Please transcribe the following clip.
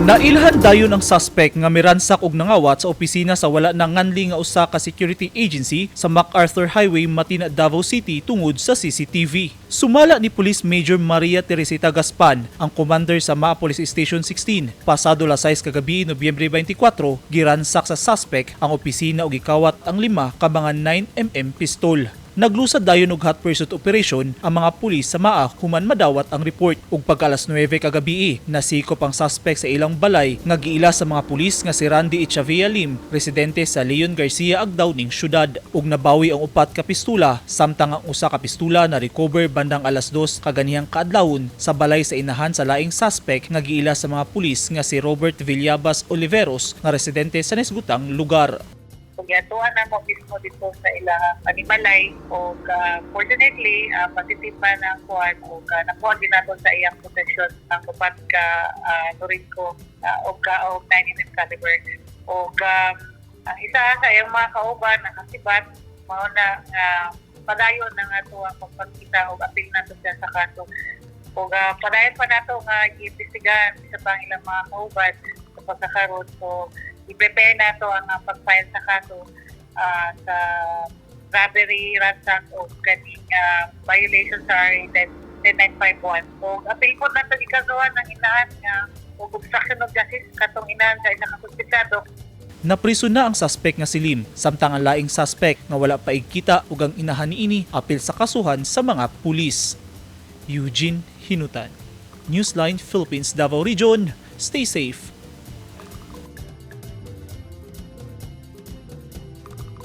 Nailhan dayon ang suspect nga miransak og nangawat sa opisina sa wala na nganli nga usa ka security agency sa MacArthur Highway, Matina, Davao City tungod sa CCTV. Sumala ni Police Major Maria Teresita Gaspan, ang commander sa Maa Police Station 16, pasado las 6 kagabi, Nobyembre 24, giransak sa suspect ang opisina ug gikawat ang lima ka mga 9 mm pistol. Naglusad dayon og hot pursuit operation ang mga pulis sa Maa human madawat ang report, ug pagka alas 9 kagabi, nasikop ang suspect sa ilang balay nga giila sa mga pulis nga si Randy Echavia Lim, residente sa Leon Garcia, Agdao ning syudad, ug nabawi ang upat ka pistula, samtang ang usa ka pistula na recover bandang alas 2 kaganihang kaadlawon sa balay sa inahan sa laing suspect nga giila sa mga pulis nga si Robert Villabas Oliveros nga residente sa nisgutang lugar. So giatuan namo mismo dito sa ilang panimalay o fortunately, positive man ang kuan o nakuha din nato sa iyang possession ang upat ka Norinco og ka og 9 mm caliber. O ang isa sa iyang mga kauban nakasibat, mao na nga padayon na nga ato ang pagpakita og apil nato siya sa kaso. Ug padayon pa nato nga giimbestigahan sa pang ilang mga kauban sa pagkakaroon. So i-prepare nato ang pag-file sa kaso sa robbery, ransack o kaning violation sa RA 10951. So apil po nato gikasuhan ang inahan nga og obstruction of justice, katong inahan sa isa ka suspetsado. Napriso na ang suspect nga si Lim, samtang ang laing suspect nga wala pa igkita ug ang inahan niini apil sa kasuhan sa mga pulis. Eugene Hinutan, Newsline Philippines, Davao Region. Stay safe.